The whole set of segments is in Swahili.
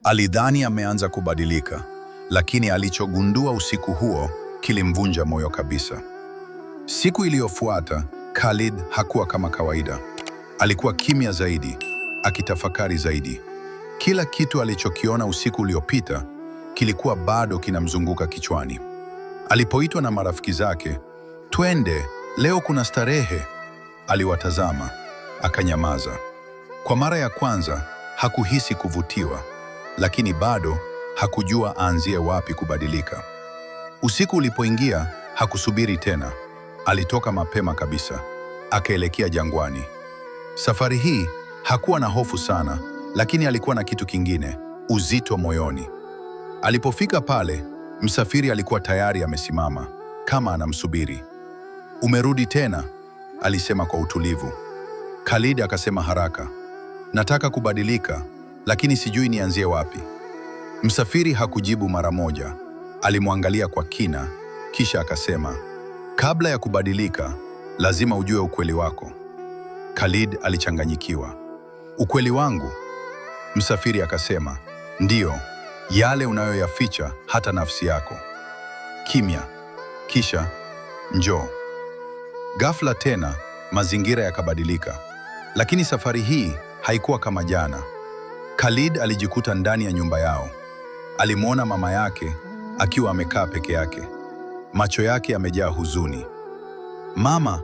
Alidhani ameanza kubadilika, lakini alichogundua usiku huo kilimvunja moyo kabisa. Siku iliyofuata, Khalid hakuwa kama kawaida. Alikuwa kimya zaidi, akitafakari zaidi. Kila kitu alichokiona usiku uliopita kilikuwa bado kinamzunguka kichwani. Alipoitwa na marafiki zake, "Twende, leo kuna starehe," aliwatazama, akanyamaza. Kwa mara ya kwanza hakuhisi kuvutiwa, lakini bado hakujua aanzie wapi kubadilika. Usiku ulipoingia, hakusubiri tena. Alitoka mapema kabisa, akaelekea jangwani. Safari hii hakuwa na hofu sana, lakini alikuwa na kitu kingine, uzito moyoni. Alipofika pale, msafiri alikuwa tayari amesimama, kama anamsubiri. "Umerudi tena?" alisema kwa utulivu. Khalid akasema haraka, "Nataka kubadilika, lakini sijui nianzie wapi." Msafiri hakujibu mara moja. Alimwangalia kwa kina, kisha akasema, "Kabla ya kubadilika, lazima ujue ukweli wako." Khalid alichanganyikiwa. "Ukweli wangu?" Msafiri akasema, "Ndiyo, yale unayoyaficha hata nafsi yako." Kimya. Kisha, "Njoo." Ghafla tena mazingira yakabadilika, lakini safari hii haikuwa kama jana. Khalid alijikuta ndani ya nyumba yao. Alimwona mama yake akiwa amekaa peke yake, macho yake yamejaa huzuni. "Mama,"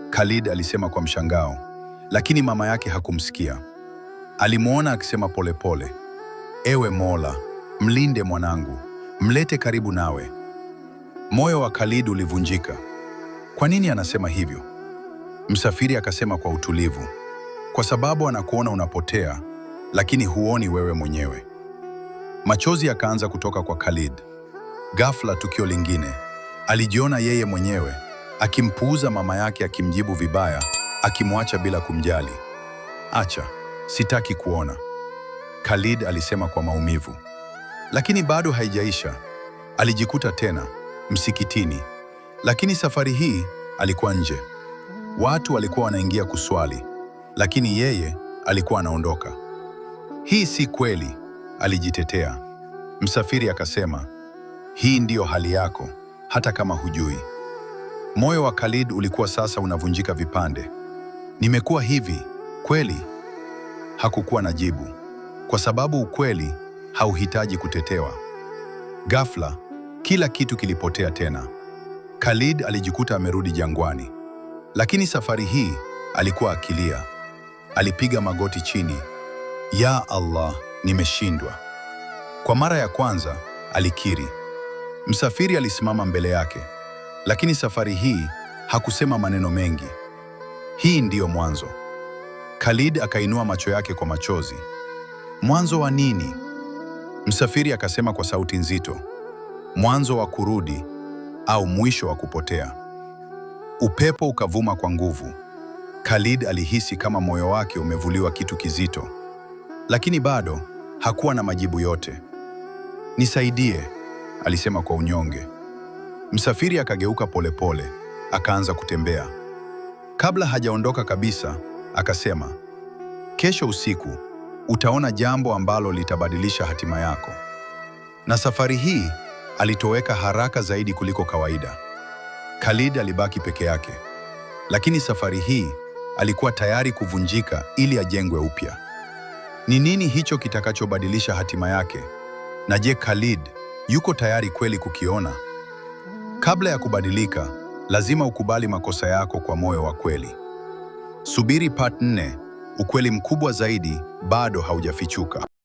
Khalid alisema kwa mshangao, lakini mama yake hakumsikia. Alimwona akisema polepole, "Ewe Mola, mlinde mwanangu, mlete karibu nawe." Moyo wa Khalid ulivunjika. Kwa nini anasema hivyo? Msafiri akasema kwa utulivu, "Kwa sababu anakuona unapotea, lakini huoni wewe mwenyewe." Machozi yakaanza kutoka kwa Khalid. Ghafla, tukio lingine, alijiona yeye mwenyewe akimpuuza mama yake, akimjibu vibaya, akimwacha bila kumjali. "Acha, sitaki kuona," Khalid alisema kwa maumivu. Lakini bado haijaisha. Alijikuta tena msikitini, lakini safari hii alikuwa nje. Watu walikuwa wanaingia kuswali, lakini yeye alikuwa anaondoka. "Hii si kweli," alijitetea. Msafiri akasema, "Hii ndiyo hali yako, hata kama hujui." Moyo wa Khalid ulikuwa sasa unavunjika vipande. "Nimekuwa hivi kweli?" Hakukuwa na jibu, kwa sababu ukweli hauhitaji kutetewa. Ghafla, kila kitu kilipotea tena. Khalid alijikuta amerudi jangwani, lakini safari hii alikuwa akilia. Alipiga magoti chini. "Ya Allah, nimeshindwa." Kwa mara ya kwanza alikiri. Msafiri alisimama mbele yake, lakini safari hii hakusema maneno mengi. "Hii ndiyo mwanzo." Khalid akainua macho yake kwa machozi. "Mwanzo wa nini?" Msafiri akasema kwa sauti nzito, "Mwanzo wa kurudi au mwisho wa kupotea." Upepo ukavuma kwa nguvu. Khalid alihisi kama moyo wake umevuliwa kitu kizito, lakini bado hakuwa na majibu yote. "Nisaidie," alisema kwa unyonge. Msafiri akageuka polepole, akaanza kutembea. Kabla hajaondoka kabisa, akasema, "Kesho usiku utaona jambo ambalo litabadilisha hatima yako." Na safari hii alitoweka haraka zaidi kuliko kawaida. Khalid alibaki peke yake, lakini safari hii alikuwa tayari kuvunjika ili ajengwe upya. Ni nini hicho kitakachobadilisha hatima yake? Na je, Khalid yuko tayari kweli kukiona? Kabla ya kubadilika, lazima ukubali makosa yako kwa moyo wa kweli. Subiri part 4, ukweli mkubwa zaidi bado haujafichuka.